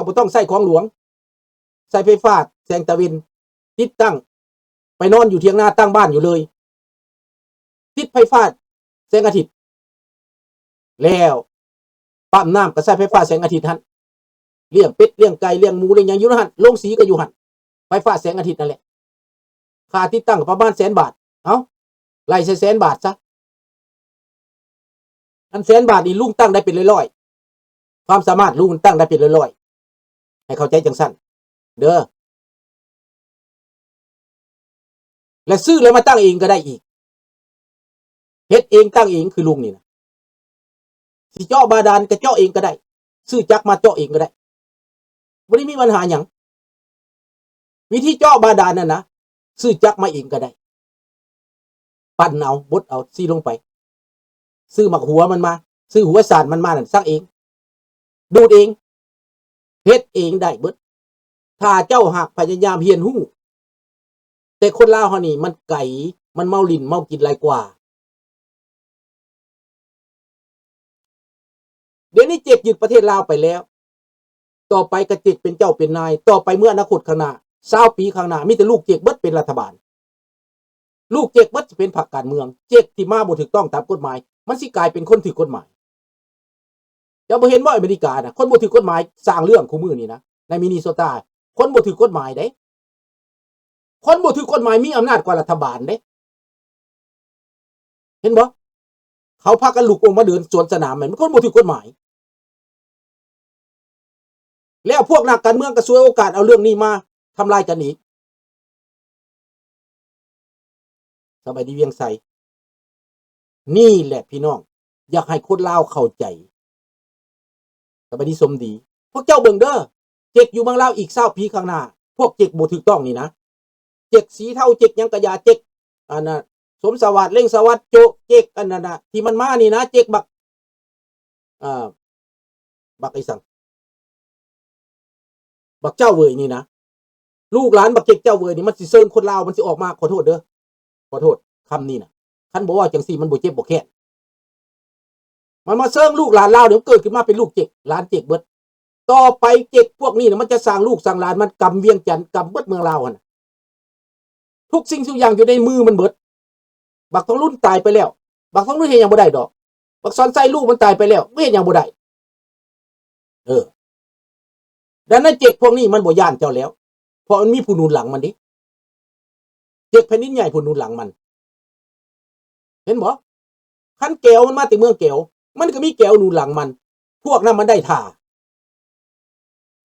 ກໍບໍ່ຕ້ອງໃຊ້ຂອງຫຼວງ, ໃຊ້ໄຟຟ້າແສງຕາເວັນ ຕິດຕັ້ງ ໄປນອນຢູ່ຖຽງນາຕັ້ງບ້ານຢູ່ເລີຍ, ຕິດໄຟຟ້າແສງອາທິດ ແລ້ວປ້ຳນ້ຳກໍໃຊ້ໄຟຟ້າແສງອາທິດຫັ້ນ, ລ້ຽງເປັດລ້ຽງໄກ່ລ້ຽງໝູລ້ຽງຫຍັງຢູ່ຫັ້ນ, ໂລງສີກໍຢູ່ຫັ້ນ, ໄຟຟ້າແສງອາທິດນັ້ນແຫຼະ. ຄ່າຕິດຕັ້ງປະມານແສນບາດ, ເອົ້າ ໄລ່ໃສ່ແສນບາດຊະ. ອັນແສນບາດນີ້ລຸງຕັ້ງໄດ້ເປັນຮ້ອຍໆ, ຄວາມສາມາດລຸງຕັ້ງໄດ້ເປັນຮ້ອຍໆ, ໃຫ້ເຂົ້າໃຈຈັ່ງຊັ້ນເດີ. ແລະ ຊື້ແລ້ວມາຕັ້ງເອງກໍໄດ້ອີກ, ເຮັດເອງຕັ້ງເອງຄືລຸງນີ້ນະ. ຊິເຈາະບາດານກໍເຈາະເອງກໍໄດ້, ຊື້ຈັກມາເຈາະເອງກໍໄດ້, ບໍ່ໄດ້ມີບັນຫາຫຍັງ. ວິທີເຈາະບາດານນັ້ນນະ ຊື້ຈັກມາເອງກໍໄດ້, ປັ່ນເອົາ ບົດເອົາ ຊີ້ລົງໄປ, ຊື້ໝາກຫົວມັນມາ, ຊື້ຫົວສານມັນມານັ້ນ ສັກເອງ ດູດເອງ, ເຮັດເອງໄດ້ເບິດ ຖ້າເຈົ້າຫາກພະຍາຍາມຮຽນຮູ້. ແຕ່ຄົນລາວເຮົານີ້ມັນໄກ, ມັນເມົາຫຼິ້ນເມົາກິນຫຼາຍກວ່າ. ດຽວນີ້ເຈັກຍຶດປະເທດລາວໄປແລ້ວ, ຕໍ່ໄປກໍເຈັກເປັນເຈົ້າເປັນນາຍ, ຕໍ່ໄປເມື່ອອະນາຄົດຂ້າງໜ້າ ຊາວປີຂ້າງໜ້າ ມີແຕ່ລູກເຈັກເບິດເປັນລັດຖະບານ, ລູກເຈັກເບິດຊິເປັນພັກການເມືອງ, ເຈັກທີ່ມາບໍ່ຖືກຕ້ອງຕາມກົດໝາຍ ມັນຊິກາຍເປັນຄົນຖືກກົດໝາຍ. ເຈົ້າບໍ່ເຫັນບໍ່ ອາເມລິການະ ຄົນບໍ່ຖືກກົດໝາຍສ້າງເລື່ອງຄູ່ມື້ນີ້ນະ, ໃນມິນນີໂຊຕາ ຄົນບໍ່ຖືກກົດໝາຍເດ້, ຄົນບໍ່ຖືກກົດໝາຍມີອຳນາດກວ່າລັດຖະບານເດ້. ເຫັນບໍ່? ເຂົາພາກັນລຸກອອກມາເດີນສວນສະໜາມ ແມ່ນຄົນບໍ່ຖືກກົດໝາຍ. ແລ້ວພວກນັກການເມືອງກໍສວຍໂອກາດເອົາເລື່ອງນີ້ມາທຳລາຍກັນອີກ. ສະບາຍດີວຽງໄຊ. ນີ້ແຫຼະພີ່ນ້ອງ ຢາກໃຫ້ຄົນລາວເຂົ້າໃຈ. ສະບາຍດີສົມດີ. ພວກເຈົ້າເບິ່ງເດີ, ເຈັກຢູ່ເມືອງລາວອີກຊາວປີຂ້າງໜ້າ, ພວກເຈັກບໍ່ຖືກຕ້ອງນີ້ນະ, ເຈັກສີເທົາ ເຈັກຫຍັງກະຢ່າ, ເຈັກ ອັນນ່າ ສົມສະຫວັດ ເລັ່ງສະຫວັດ ໂຈະ ເຈັກອັນນັ້ນນະ ທີ່ມັນມານີ້ນະ, ເຈັກບັກ ເອີ ບັກອີຫຍັງ ບັກເຈົ້າເວີຍນີ້ນະ, ລູກຫຼານບັກເຈັກເຈົ້າເວີຍນີ້ ມັນຊິເຊີງຄົນລາວ ມັນຊິອອກມາ ຂໍໂທດເດີ ຂໍໂທດຄຳນີ້ນະ, ຄັນບໍ່ເວົ້າຈັ່ງຊີ້ ມັນບໍ່ເຈັບບໍ່ແຄ້ນ. ມັນມາເຊີງລູກຫຼານລາວນີ້ ມັນເກີດຂຶ້ນມາເປັນລູກເຈັກ ຫຼານເຈັກເບິດ. ຕໍ່ໄປເຈັກພວກນີ້ນະ ມັນຈະສ້າງລູກສ້າງຫຼານ ມັນກຳວຽງຈັນ ກຳເບິດເມືອງລາວຫັ້ນນະ. ທຸກສິ່ງທຸກຢ່າງຢູ່ໃນມືມັນເບິດ. ບັກທອງລຸນຕາຍໄປແລ້ວ, ບັກທອງລຸນເຮັດຫຍັງບໍ່ໄດ້ດອກ, ບັກສອນໄຊລູກມັນຕາຍໄປແລ້ວ ມັນເຮັດຫຍັງບໍ່ໄດ້. ເອີ ດັ່ງນັ້ນເຈັກພວກນີ້ມັນບໍ່ຢ້ານເຈົ້າແລ້ວ, ເພາະມັນມີຜູ້ໜູນຫຼັງມັນເດ້. ເຈັກແຜ່ນດິນໃຫຍ່ຜູ້ໜູນຫຼັງມັນ. ເຫັນບໍ່? ຄັນແກວມັນມາແຕ່ເມືອງແກວ, ມັນກໍມີແກວໜູນຫຼັງມັນ. ພວກນັ້ນມັນໄດ້ທ່າ,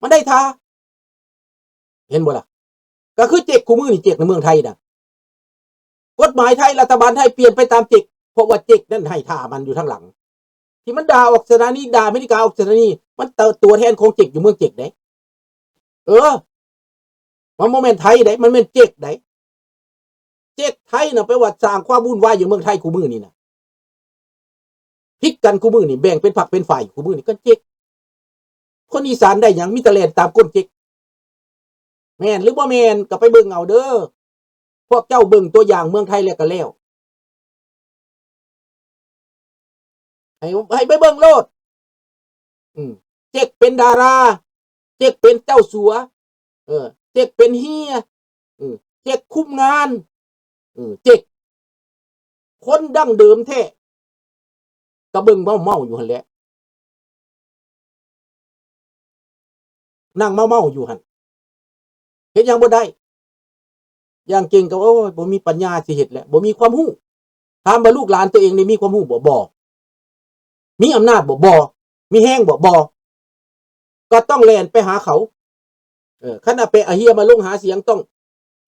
ມັນໄດ້ທ່າ. ເຫັນບໍ່ລະ? ກໍຄືເຈັກຄູ່ມື້ນີ້, ເຈັກໃນເມືອງໄທນະ, ກົດໝາຍໄທ, ລັດຖະບານໄທປ່ຽນໄປຕາມເຈັກ, ເພາະວ່າເຈັກນັ້ນໃຫ້ທ່າມັນຢູ່ທາງຫຼັງ. ທີ່ມັນດ່າອອກສະຖານີ, ດ່າອາເມລິກາອອກສະຖານີ, ມັນເຕີ ຕົວແທນຂອງເຈັກຢູ່ເມືອງເຈັກເດ້. ເອີ ມັນບໍ່ແມ່ນໄທເດ້, ມັນແມ່ນເຈັກເດ້. ເຈັກໄທນະ ແປວ່າສ້າງຄວາມວຸ່ນວາຍຢູ່ເມືອງໄທຄູ່ມື້ນີ້ນະ. ຜິດກັນຄູ່ມື້ນີ້, ແບ່ງເປັນພັກເປັນຝ່າຍຢູ່ຄູ່ມື້ນີ້ ກໍເຈັກ. ຄົນອີສານໄດ້ຫຍັງ? ມີແຕ່ແລ່ນຕາມກົ້ນເຈັກ. ແມ່ນຫຼືບໍ່ແມ່ນ ກໍໄປເບິ່ງເອົາເດີ. ພວກເຈົ້າເບິ່ງຕົວຢ່າງເມືອງໄທແລ້ວກໍແລ້ວ. ໃຫ້ ໃຫ້ໄປເບິ່ງໂລດ. ອືມ ເຈັກເປັນດາລາ, ເຈັກເປັນເຈົ້າສັວ, ເອີ ເຈັກເປັນເຮຍ, ເອີ ເຈັກຄຸມງານ, ເອີ ເຈັກ ຄົນດັ້ງເດີມແທ້ ກໍເບິ່ງເມົາໆຢູ່ຫັ້ນແຫຼະ. ນັ່ງເມົາໆຢູ່ຫັ້ນ ເຮັດຫຍັງບໍ່ໄດ້. ຢ່າງເກັ່ງກໍ ໂອ້ຍ ບໍ່ມີປັນຍາຊິເຮັດແຫຼະ, ບໍ່ມີຄວາມຮູ້. ຖາມວ່າລູກຫຼານຕົວເອງນີ້ມີຄວາມຮູ້ບໍ່? ບໍ່. ມີອຳນາດບໍ່? ບໍ່. ມີແຮງບໍ່? ບໍ່. ກໍຕ້ອງແລ່ນໄປຫາເຂົາ. ເອີ ຄັນເອົາແປະເອົາເຮຍມາລົງຫາສຽງ ຕ້ອງ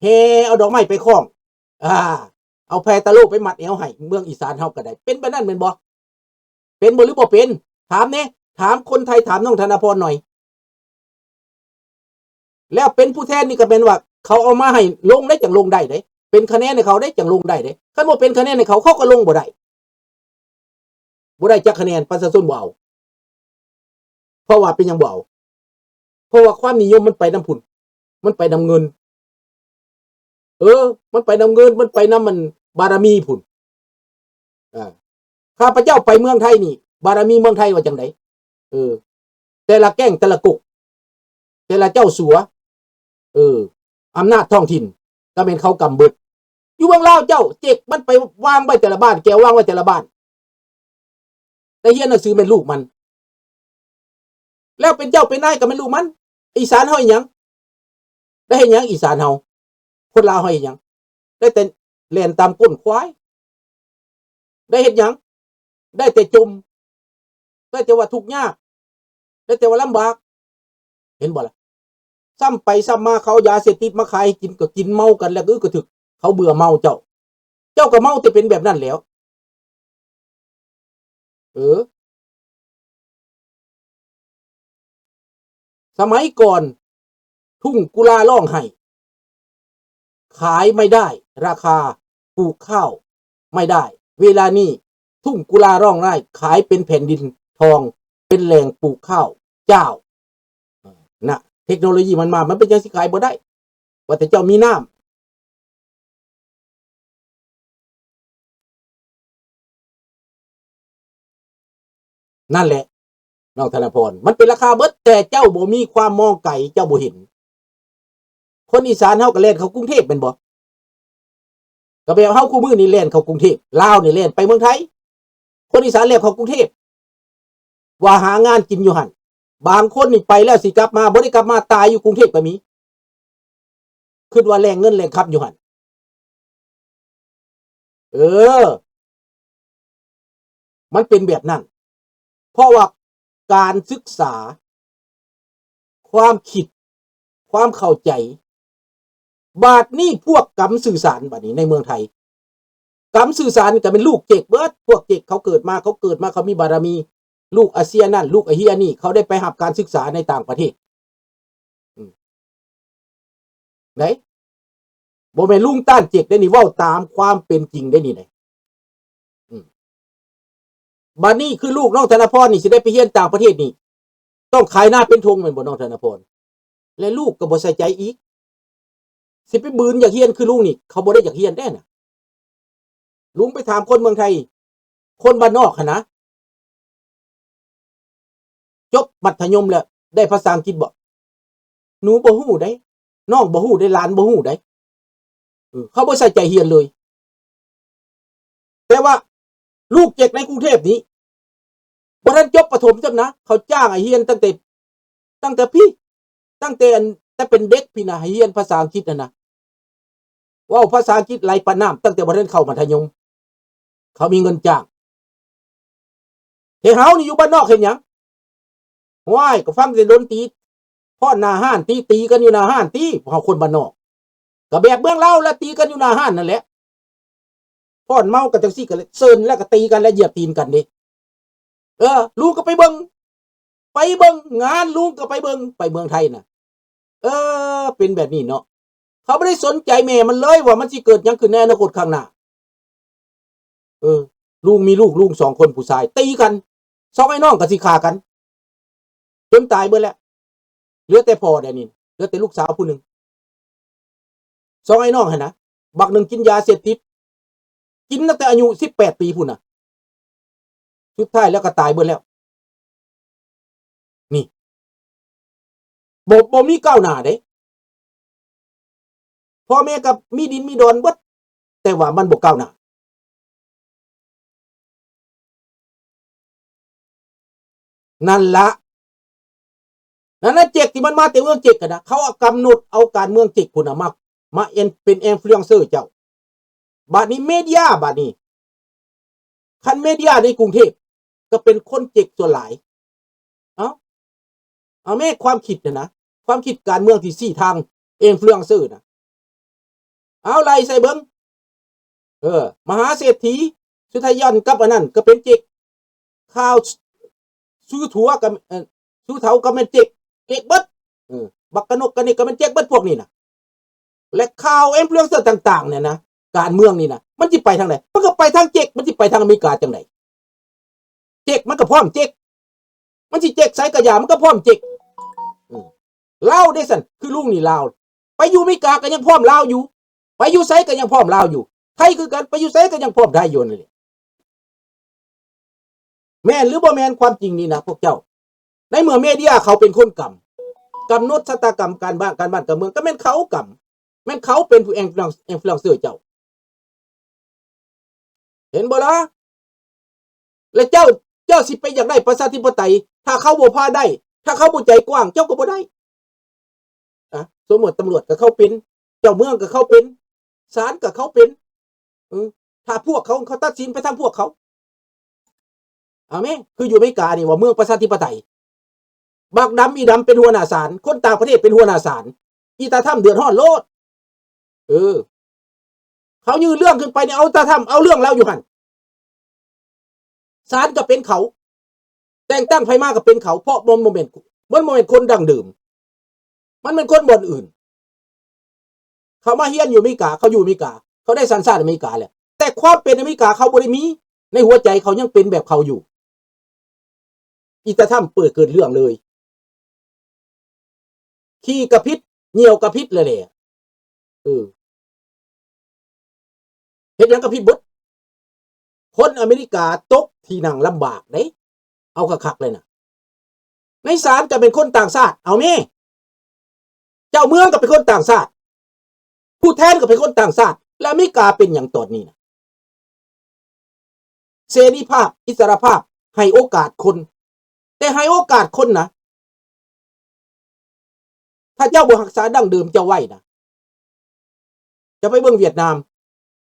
ແຫ່ເອົາດອກໄມ້ໄປຄ້ອງ, ອາ ເອົາແຜ່ຕະໂລໄປມັດແອວໃຫ້. ເມືອງອີສານເຮົາກໍໄດ້ ເປັນແບບນັ້ນແມ່ນບໍ່? ເປັນບໍ່ ຫຼືບໍ່ເປັນ? ຖາມແດ່, ຖາມຄົນໄທ, ຖາມນ້ອງທະນາພອນໜ່ອຍ. ແລ້ວເປັນຜູ້ແທນນີ້ກໍແມ່ນວ່າເຂົາເອົາມາໃຫ້ລົງໄດ້ ຈັ່ງລົງໄດ້ເດ້, ເປັນຄະແນນໃຫ້ເຂົາໄດ້ ຈັ່ງລົງໄດ້ເດ້. ຄັນບໍ່ເປັນຄະແນນໃຫ້ເຂົາ ເຂົາກໍລົງບໍ່ໄດ້. ບໍ່ໄດ້ຈັກຄະແນນ, ປະຊາຊົນບໍ່ເອົາ. ເພາະວ່າເປັນຫຍັງບໍ່ເອົາ? ເພາະວ່າຄວາມນິຍົມມັນໄປນຳພຸ້ນ, ມັນໄປນຳເງິນ. ເອີ ມັນໄປນຳເງິນ, ມັນໄປນຳ ອັນ ບາລະມີພຸ້ນ. ອາ ຂ້າພະເຈົ້າໄປເມືອງໄທນີ້ ບາລະມີເມືອງໄທວ່າຈັ່ງໃດ? ເອີ ແຕ່ລະແກ້ງ ແຕ່ລະກົກ ແຕ່ລະເຈົ້າສັວ ເອີ ອຳນາດທ້ອງຖິ່ນກໍແມ່ນເຂົາກຳເບິດ. ຢູ່ເມືອງລາວເຈົ້າ ເຈັກມັນໄປວາງໄວ້ແຕ່ລະບ້ານ ແກວວາງໄວ້ແຕ່ລະບ້ານ ໄດ້ຮຽນໜັງສືແມ່ນລູກມັນ ແລ້ວເປັນເຈົ້າເປັນນາຍກໍແມ່ນລູກມັນ. ອີສານເຮົາເຮັດຫຍັງ? ໄດ້ເຮັດຫຍັງອີສານເຮົາ? ຄົນລາວເຮົາເຮັດຫຍັງ? ໄດ້ແຕ່ແລ່ນຕາມກົ້ນຄວາຍ. ໄດ້ເຮັດຫຍັງ? ໄດ້ແຕ່ຈົມ ໄດ້ແຕ່ວ່າທຸກຍາກ ໄດ້ແຕ່ວ່າລຳບາກ ເຫັນບໍ່ລະ? ຊ້ຳໄປຊ້ຳມາ ເຂົາເອົາຢາເສບຕິດມາຂາຍໃຫ້ກິນ ກໍກິນເມົາກັນ ແລ້ວກໍອຶກກະທຶກ ເຂົາເບື່ອເມົາເຈົ້າ ເຈົ້າກໍເມົາແຕ່ເປັນແບບນັ້ນແຫຼ້ວ. ເອີ ສະໄໝກ່ອນ ທຸ່ງກຸລາຮ້ອງໄຫ້ ຂາຍໄມ່ໄດ້ ລາຄາປູກຂ້າວໄມ່ໄດ້. ເວລານີ້ ທຸ່ງກຸລາຮ້ອງໄຫ້ ຂາຍເປັນແຜ່ນດິນທອງ ເປັນແຫຼ່ງປູກຂ້າວເຈົ້າ. ນະ ເທັກໂນໂລຢີມັນມາ ມັນເປັນຫຍັງຊິຂາຍບໍ່ໄດ້? ວ່າແຕ່ເຈົ້າມີນ້ຳ. ນັ້ນແຫຼະ ນ້ອງທະນະພອນ ມັນເປັນລາຄາເບິດ ແຕ່ເຈົ້າບໍ່ມີຄວາມມອງໄກ ເຈົ້າບໍ່ເຫັນ. ຄົນອີສານເຮົາກໍແລ່ນເຂົ້າກຸງເທບແມ່ນບໍ່? ກໍແບບເຮົາຄູ່ມື້ນີ້ແລ່ນເຂົ້າກຸງເທບ ລາວນີ້ແລ່ນໄປເມືອງໄທ ຄົນອີສານແລ່ນເຂົ້າກຸງເທບ ວ່າຫາງານກິນຢູ່ຫັ້ນ. ບາງຄົນນີ້ໄປແລ້ວຊິກັບມາ ບໍ່ໄດ້ກັບມາ ຕາຍຢູ່ກຸງເທບກໍມີ ຄິດວ່າແຫຼ່ງເງິນແຫຼ່ງຄຳຢູ່ຫັ້ນ. ເອີ ມັນເປັນແບບນັ້ນ ເພາະວ່າການສຶກສາ ຄວາມຄິດ ຄວາມເຂົ້າໃຈ. ບາດນີ້ພວກກຳສື່ສານ ບາດນີ້ໃນເມືອງໄທ ກຳສື່ສານນີ້ກໍເປັນລູກເຈັກເບິດ. ພວກເຈັກເຂົາເກີດມາ ເຂົາເກີດມາ ເຂົາມີບາລະມີ ລູກອາເຊຍນັ້ນ ລູກອາເຊຍນີ້ ເຂົາໄດ້ໄປຮັບການສຶກສາໃນຕ່າງປະເທດ. ອືມ ໄດ້ ບໍ່ແມ່ນລຸງຕ້ານເຈັກເດ້ນີ້ ເວົ້າຕາມຄວາມເປັນຈິງເດ້ນີ້ ອືມ ບາດນີ້ຄືລູກນ້ອງທະນະພອນນີ້ ຊິໄດ້ໄປຮຽນຕ່າງປະເທດນີ້ ຕ້ອງຂາຍນາເປັນທົ່ງແມ່ນບໍ່ ນ້ອງທະນະພອນ? ແລະລູກກໍບໍ່ໃສ່ໃຈອີກ ຊິໄປບືນຢາກຮຽນຄືລຸງນີ້ ເຂົາບໍ່ໄດ້ຢາກຮຽນເດ້ນະ. ລຸງໄປຖາມຄົນເມືອງໄທ ຄົນບ້ານນອກຫັ້ນນະ ຈົບມັດທະຍົມແລ້ວ ໄດ້ພາສາອັງກິດບໍ່? ໜູບໍ່ຮູ້ໃດ໋ ນ້ອງບໍ່ຮູ້ໃດ໋ ຫຼານບໍ່ຮູ້ໃດ໋ ເອີ ເຂົາບໍ່ໃສ່ໃຈຮຽນເລີຍ. ແຕ່ວ່າລູກເຈັກໃນກຸງເທບນີ້ ບໍ່ທັນຈົບປະຖົມຊ້ຳນະ ເຂົາຈ້າງໃຫ້ຮຽນຕັ້ງແຕ່ ຕັ້ງແຕ່ພີ້ ຕັ້ງແຕ່ອັນ ແຕ່ເປັນເດັກພີ້ນະ ໃຫ້ຮຽນພາສາອັງກິດຫັ້ນນະ ເວົ້າພາສາອັງກິດໄຫຼປານນ້ຳ ຕັ້ງແຕ່ບໍ່ທັນເຂົ້າມັດທະຍົມ ເຂົາມີເງິນຈ້າງ. ແຕ່ເຮົານີ້ຢູ່ບ້ານນອກເຮັດຫຍັງ? ໂອ້ຍ ກໍຟັງແຕ່ດົນຕີ ຟ້ອນໜ້າຮ້ານຕິ ຕີກັນຢູ່ໜ້າຮ້ານຕິ ເຮົາຄົນບ້ານນອກ ກໍແບບເມືອງລາວລະ ຕີກັນຢູ່ໜ້າຮ້ານນັ້ນແຫຼະ. ຟ້ອນເມົາກັນຈັ່ງຊີ້ ກໍເຊີນແລ້ວກໍຕີກັນ ແລະຢຽບຕີນກັນເດ້. ເອີ ລຸງກໍໄປເບິ່ງ ໄປເບິ່ງງານ ລຸງກໍໄປເບິ່ງ ໄປເມືອງໄທນະ. ເອີ ເປັນແບບນີ້ເນາະ ເຂົາບໍ່ໄດ້ສົນໃຈແມ່ມັນເລີຍວ່າມັນຊິເກີດຫຍັງຂຶ້ນໃນອະນາຄົດຂ້າງໜ້າ. ເອີ ລຸງມີລູກ ລຸງສອງຄົນຜູ້ຊາຍ ຕີກັນ ສອງອ້າຍນ້ອງກໍຊິຂ້າກັນ ຈົນຕາຍເບິດແລ້ວ ເຫຼືອແຕ່ພໍ່ດຽວນີ້ ເຫຼືອແຕ່ລູກສາວຜູ້ໜຶ່ງ. ສອງອ້າຍນ້ອງຫັ້ນນະ ບັກໜຶ່ງກິນຢາເສບຕິດ ກິນຕັ້ງແຕ່ອາຍຸສິບແປດປີພຸ້ນນະ ສຸດທ້າຍແລ້ວກໍຕາຍເບິດແລ້ວ. ນີ້ ບໍ່ ບໍ່ມີກ້າວໜ້າເດ້. ພໍ່ແມ່ກໍມີດິນມີດອນເບິດ ແຕ່ວ່າມັນບໍ່ກ້າວໜ້າ. ນັ້ນລະ ນັ້ນນະ ເຈັກທີ່ມັນມາແຕ່ເມືອງເຈັກຫັ້ນນະ ເຂົາເອົາກຳນົດເອົາການເມືອງເຈັກພຸ້ນນະ ມາ ມາເປັນ influencer ເຈົ້າ. ບາດນີ້ເມເດຍ ບາດນີ້ ຄັນເມເດຍໃນກຸງເທບກໍເປັນຄົນເຈັກສ່ວນຫຼາຍ. ເອົ້າ ເອົາແມ້ຄວາມຄິດຫັ້ນນະ ຄວາມຄິດການເມືອງທີ່ຊີ້ທາງ influencer ນະ ເອົາໄລ່ໃສ່ເບິ່ງ. ເອີ ມະຫາເສດຖີ ສຸດທະຍອນກັບອັນນັ້ນກໍເປັນເຈັກ ຂ່າວ ສຸ ສຸທົວກໍ ເອີ ສຸເທົາກໍແມ່ນເຈັກ ເຈັກເບິດ. ເອີ ບັກກະນົກກະນິກກໍແມ່ນເຈັກເບິດພວກນີ້ນະ. ແລະຂ່າວ influencer ຕ່າງໆ ນີ້ນະ ການເມືອງນີ້ນະ ມັນຊິໄປທາງໃດ? ມັນກໍໄປທາງເຈັກ ມັນຊິໄປທາງອາເມລິກາຈັ່ງໃດ? ເຈັກມັນກໍພ້ອມເຈັກ ມັນຊິເຈັກໃສກໍຢ່າ ມັນກໍພ້ອມເຈັກ. ເອີ ລາວເດ້ຊັ້ນ ຄືລຸງນີ້ລາວ ໄປຢູ່ອາເມລິກາກໍຍັງພ້ອມລາວຢູ່ ໄປຢູ່ໃສກໍຍັງພ້ອມລາວຢູ່ ໄທຄືກັນ ໄປຢູ່ໃສກໍຍັງພ້ອມໄທຢູ່ນັ້ນແຫຼະ. ແມ່ນຫຼືບໍ່ແມ່ນຄວາມຈິງນີ້ນະພວກເຈົ້າ? ໃນເມື່ອເມເດຍເຂົາເປັນຄົນກຳ ກຳນົດຊະຕາກຳການບ້ານ ການບ້ານການເມືອງ ກໍແມ່ນເຂົາກຳ ແມ່ນເຂົາເປັນຜູ້ influence ເຈົ້າ ເຫັນບໍ່ລະ? ແລະເຈົ້າ ເຈົ້າຊິໄປຢາກໄດ້ປະຊາທິປະໄຕ ຖ້າເຂົາບໍ່ພາໄດ້ ຖ້າເຂົາບໍ່ໃຈກວ້າງ ເຈົ້າກໍບໍ່ໄດ້. ອະ ສົມມຸດຕຳຫຼວດກໍເຂົາເປັນ ເຈົ້າເມືອງກໍເຂົາເປັນ ສານກໍເຂົາເປັນ ເອີ ຖ້າພວກເຂົາ ເຂົາຕັດສິນໄປທາງພວກເຂົາ ອາແມ່ ຄືຢູ່ອາເມລິການີ້ວ່າເມືອງປະຊາທິປະໄຕ ບັກດຳອີດຳເປັນຫົວໜ້າສານ ຄົນຕ່າງປະເທດເປັນຫົວໜ້າສານ ອີຕາທຳເດືອດຮ້ອນໂລດ. ເອີ ເຂົາຍື່ນເລື່ອງຂຶ້ນໄປນີ້ ເອົາຕາທຳ ເອົາເລື່ອງລາວຢູ່ຫັ້ນ ສານກໍເປັນເຂົາ ແຕ່ງຕັ້ງໃຜມາກໍເປັນເຂົາ ເພາະມັນບໍ່ແມ່ນ ມັນບໍ່ແມ່ນຄົນດັ້ງເດີມ ມັນແມ່ນຄົນບ່ອນອື່ນ ເຂົາມາຮຽນຢູ່ອາເມລິກາ ເຂົາຢູ່ອາເມລິກາ ເຂົາໄດ້ສັນຊາດອາເມລິກາແລ້ວ ແຕ່ຄວາມເປັນອາເມລິກາເຂົາບໍ່ໄດ້ມີ ໃນຫົວໃຈເຂົາຍັງເປັນແບບເຂົາຢູ່. ອີຕາທຳເປີດເກີດເລື່ອງເລີຍ ຂີ່ກໍຜິດ ຍ່ຽວກໍຜິດແລ້ວແຫຼະ ເອີ ເຮັດຫຍັງກໍຜິດເບິດ. ຄົນອາເມລິກາຕົກທີ່ນັ່ງລຳບາກເດ້ ເອົາຄັກໆເລີຍນະ ໃນສານກໍເປັນຄົນຕ່າງຊາດ ເອົາແມ້ ເຈົ້າເມືອງກໍເປັນຄົນຕ່າງຊາດ ຜູ້ແທນກໍເປັນຄົນຕ່າງຊາດ ແລະອາເມລິກາເປັນຫຍັງຕອນນີ້ນະ? ເສລີພາບ ອິດສະຫຼະພາບ ໃຫ້ໂອກາດຄົນ ແຕ່ໃຫ້ໂອກາດຄົນນະ ຖ້າເຈົ້າບໍ່ຮັກສາດັ້ງເດີມເຈົ້າໄວ້ນະ ເຈົ້າໄປເບິ່ງຫວຽດນາມ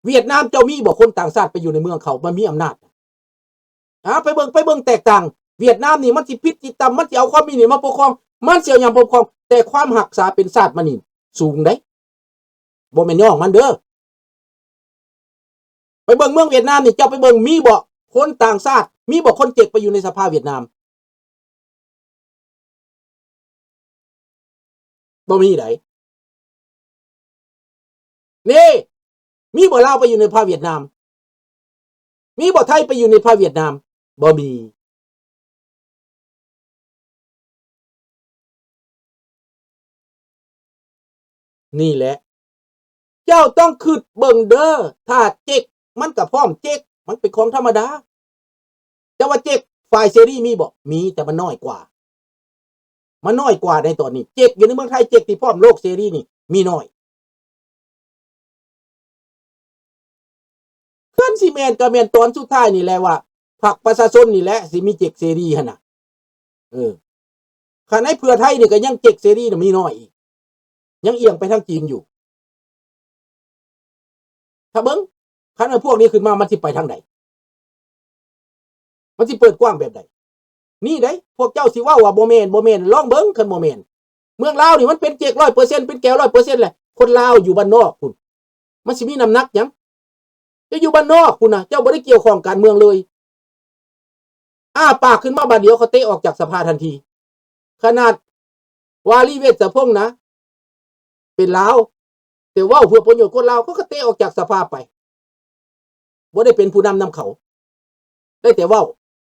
ຫວຽດນາມເຈົ້າມີບໍ່ຄົນຕ່າງຊາດໄປຢູ່ໃນເມືອງເຂົາ ມັນມີອຳນາດນະ? ອາ ໄປເບິ່ງ ໄປເບິ່ງແຕກຕ່າງ ຫວຽດນາມນີ້ມັນຊິຜິດຊິຕ່ຳ ມັນຊິເອົາຄອມມິວນິດມາປົກຄອງ ມັນຊິເອົາຫຍັງປົກຄອງ ແຕ່ຄວາມຮັກສາເປັນຊາດມັນນີ້ສູງເດ້ ບໍ່ແມ່ນຍ້ອງມັນເດີ. ໄປເບິ່ງເມືອງຫວຽດນາມນີ້ ເຈົ້າໄປເບິ່ງມີບໍ່ຄົນຕ່າງຊາດ ມີບໍ່ຄົນເຈັກໄປຢູ່ໃນສະພາຫວຽດນາມ? ບໍ່ມີໃດ. ນີ້ ມີບໍ່ລາວໄປຢູ່ໃນພາຫວຽດນາມ? ມີບໍ່ໄທໄປຢູ່ໃນພາຫວຽດນາມ? ບໍ່ມີ. ນີ້ແຫຼະ ເຈົ້າຕ້ອງຄິດເບິ່ງເດີ ຖ້າເຈັກ ມັນກໍພ້ອມເຈັກ ມັນເປັນຂອງທຳມະດາ. ເຈົ້າວ່າເຈັກຝ່າຍເສລີມີບໍ່? ມີ ແຕ່ມັນນ້ອຍກວ່າ ມັນນ້ອຍກວ່າໃນຕອນນີ້ ເຈັກຢູ່ໃນເມືອງໄທ ເຈັກທີ່ພ້ອມໂລກເສລີນີ້ມີນ້ອຍ. ຄັນຊິແມ່ນກໍແມ່ນຕອນສຸດທ້າຍນີ້ແຫຼະວ່າ ພັກປະຊາຊົນນີ້ແຫຼະຊິມີເຈັກເສລີຫັ້ນນະ. ເອີ ຄັນໃນເພື່ອໄທນີ້ກໍຍັງເຈັກເສລີນະມີນ້ອຍອີກ ຍັງອຽງໄປທາງຈີນຢູ່. ຖ້າເບິ່ງ ຄັນວ່າພວກນີ້ຂຶ້ນມາ ມັນຊິໄປທາງໃດ? ມັນຊິເປີດກວ້າງແບບໃດ? ນີ້ເດ້ ພວກເຈົ້າຊິເວົ້າວ່າບໍ່ແມ່ນ ບໍ່ແມ່ນ ລອງເບິ່ງ ຄັນບໍ່ແມ່ນ ເມືອງລາວນີ້ມັນເປັນເຈັກຮ້ອຍເປີເຊັນ ເປັນແກວຮ້ອຍເປີເຊັນແຫຼະ. ຄົນລາວຢູ່ບ້ານນອກພຸ້ນ ມັນຊິມີນ້ຳໜັກຫຍັງ? ເຈົ້າຢູ່ບ້ານນອກພຸ້ນນະ ເຈົ້າບໍ່ໄດ້ກ່ຽວຂ້ອງການເມືອງເລີຍ. ອ້າປາກຂຶ້ນມາບາດດຽວ ເຂົາເຕະອອກຈາກສະພາທັນທີ. ຂະໜາດວາລີ ເວດສະພົງນະ ເປັນລາວ ແຕ່ເວົ້າເພື່ອປະໂຫຍດຄົນລາວ ເຂົາກໍເຕະອອກຈາກສະພາໄປ. ບໍ່ໄດ້ເປັນຜູ້ນຳນຳເຂົາ ໄດ້ແຕ່ເວົ້າ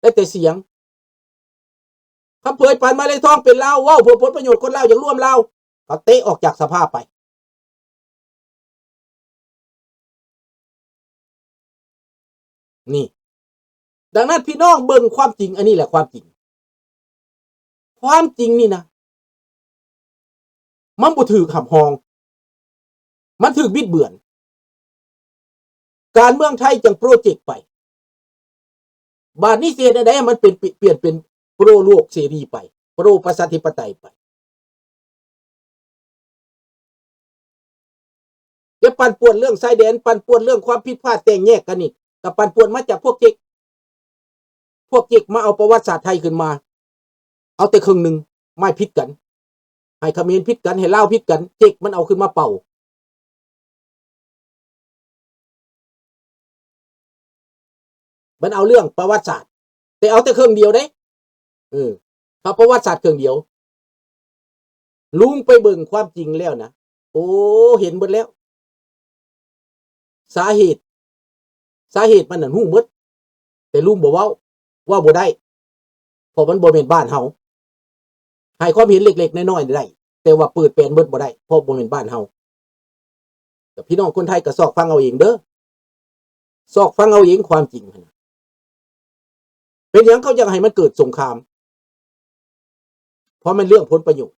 ໄດ້ແຕ່ສຽງ. ຄຳເຜີຍ ປານມາເລຍທອງ ເປັນລາວ ເວົ້າເພື່ອຜົນປະໂຫຍດຄົນລາວ ຢາກລວມລາວ ກໍເຕະອອກຈາກສະພາໄປ. ນີ້ ດັ່ງນັ້ນພີ່ນ້ອງເບິ່ງຄວາມຈິງ ອັນນີ້ແຫຼະຄວາມຈິງ. ຄວາມຈິງນີ້ນະ ມັນບໍ່ຖືກຮັບຮອງ ມັນຖືກບິດເບືອນ. ການເມືອງໄທຈັ່ງໂປຣເຈັກໄປ. ບາດນີ້ຊິເຮັດແນວໃດໃຫ້ມັນເປັນ ປ່ຽນເປັນໂປຣໂລກເສລີໄປ ໂປຣປະຊາທິປະໄຕໄປ? ແຕ່ປັ່ນປ່ວນເລື່ອງຊາຍແດນ ປັ່ນປ່ວນເລື່ອງຄວາມຜິດພາດແຕກແຍກກັນນີ້ ກໍປັ່ນປ່ວນມາຈາກພວກເຈັກ. ພວກເຈັກມາເອົາປະຫວັດສາດໄທຂຶ້ນມາ ເອົາແຕ່ເຄິ່ງໜຶ່ງ ມາໃຫ້ຜິດກັນ ໃຫ້ຂະເໝນຜິດກັນ ໃຫ້ລາວຜິດກັນ ເຈັກມັນເອົາຂຶ້ນມາເປົ່າ. ມັນເອົາເລື່ອງປະຫວັດສາດ ແຕ່ເອົາແຕ່ເຄິ່ງດຽວເດ້. ເອີ ເອົາປະຫວັດສາດເຄິ່ງດຽວ. ລຸງໄປເບິ່ງຄວາມຈິງແລ້ວນະ ໂອ້ ເຫັນເບິດແລ້ວ. ສາເຫດ ສາເຫດມັນນັ້ນຮູ້ເບິດ ແຕ່ລຸງບໍ່ເວົ້າ ເວົ້າບໍ່ໄດ້ ເພາະມັນບໍ່ແມ່ນບ້ານເຮົາ. ໃຫ້ຄວາມເຫັນເລັກໆນ້ອຍໆໄດ້ ແຕ່ວ່າເປີດແປນເບິດບໍ່ໄດ້ ເພາະບໍ່ແມ່ນບ້ານເຮົາ. ແຕ່ພີ່ນ້ອງຄົນໄທກໍຊອກຟັງເອົາເອງເດີ ຊອກຟັງເອົາເອງຄວາມຈິງຫັ້ນນະ. ເປັນຫຍັງເຂົາຢາກໃຫ້ມັນເກີດສົງຄາມ? ເພາະມັນເລື່ອງຜົນປະໂຫຍດ.